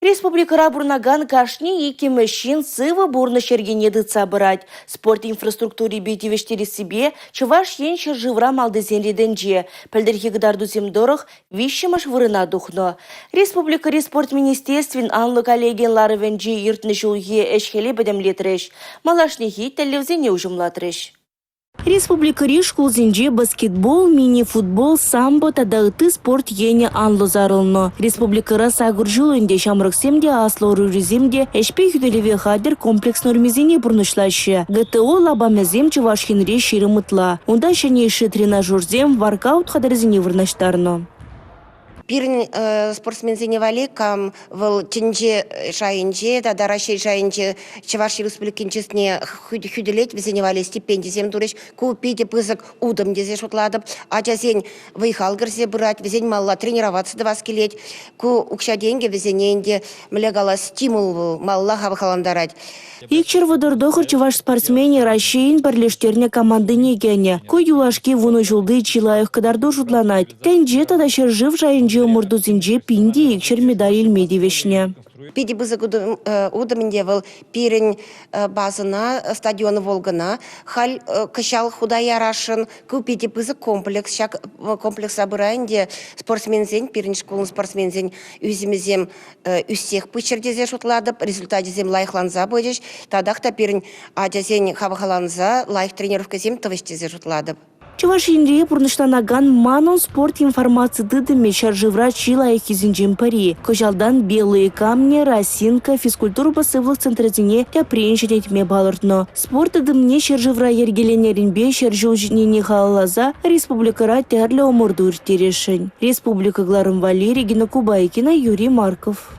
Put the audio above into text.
Республикӑра пурӑнакан кашни иккӗмӗш ҫын сывӑ пурнӑҫ йӗркине тытса пырать. Спорт инфраструктурипе тивӗҫтерессипе Чӑваш Ен ҫӗршывра малтисен ретӗнче. Пӗлтӗрхи кӑтартусем тӑрӑх виҫҫӗмӗш вырӑна тухнӑ. Республикӑри спорт министерствин анлӑ коллегийӗн ларӑвӗнче иртнӗ ҫулхи ӗҫ-хӗле пӗтӗмлетрӗҫ, малашнехи тӗллевсене уҫӑмлатрӗҫ. Республикӑри шкулсенче баскетбол, мини-футбол, самбо тата ытти спорт енӗ анлӑ сарӑлнӑ. Республикӑра сакӑр ҫул ӗнтӗ ҫамрӑксем те, аслӑ ӑрурисем те ӗҫпе хӳтӗлеве хатӗр комплекс нормисене пурнӑҫлаҫҫӗ. ГТО лапамӗсем Чӑваш Енре 20 ытла. Унта ҫӗнӗ йышши тренажерсем, воркаут хатӗрӗсене вырнаҫтарнӑ. Пирӗн спортсменсене валли кам вӑл тӗнче шайӗнче тата Раҫҫей шайӗнче Чӑваш Республикин чысне хӳтӗлет, вӗсене валли стипендисем турӗҫ. Ку питӗ пысӑк утӑм тесе шутлатӑп. Ачасен вӑй-хал кӗрсе пырать, вӗсен малалла тренироваться тӑвас килет. Ку укҫа-тенкӗ вӗсене ӗнтӗ, мӗнле калас, стимул вӑл, малалла хавхалантарать. 239 чӑваш спортсменӗ Раҫҫейӗн пӗрлештернӗ командине кӗнӗ. Ку юлашки вунӑ ҫулти чи лайӑх кӑтарту шутланать. Тӗнче тата ҫӗршыв шайӗнчи ӑмӑртусенче 1200 медаль илме тивӗҫнӗ. Питӗ пысӑк утӑм ӗнтӗ вӑл пирӗн базӑна, стадион Волгӑна. Халь кӑҫал хута ярасшӑн. Ку питӗ пысӑк комплекс. Ҫак комплекса пыра ӗнтӗ спортсменсен, пирӗн шкулӑн спортсменсен ӳсӗмӗсем ӳссех пыччӑр тесе шутлатӑп, результачӗсем лайӑхланса пычӗҫ. Татах та пирӗн ачасен хавхаланса лайӑх тренировкӑсем тӑвӗҫ тесе шутлатӑп. Чӑваш Енре пурнӑҫланакан «Манӑн спорт» информаци тытӑмӗ ҫӗршывра чи лайӑххисенчен пӗри. Кӑҫалтан «Белые камни», «Росинка» физкультурӑпа сывлӑх центрӗсене тӗпрен ҫӗнетме палӑртнӑ. Спорт тытӑмне ҫӗршывра йӗркеленӗренпе 100 ҫул ҫитнине халалласа республикӑра тӗрлӗ ӑмӑрту ирттересшӗн. Республика кӑларӑм валли Регина Кубайкина, Юрий Марков.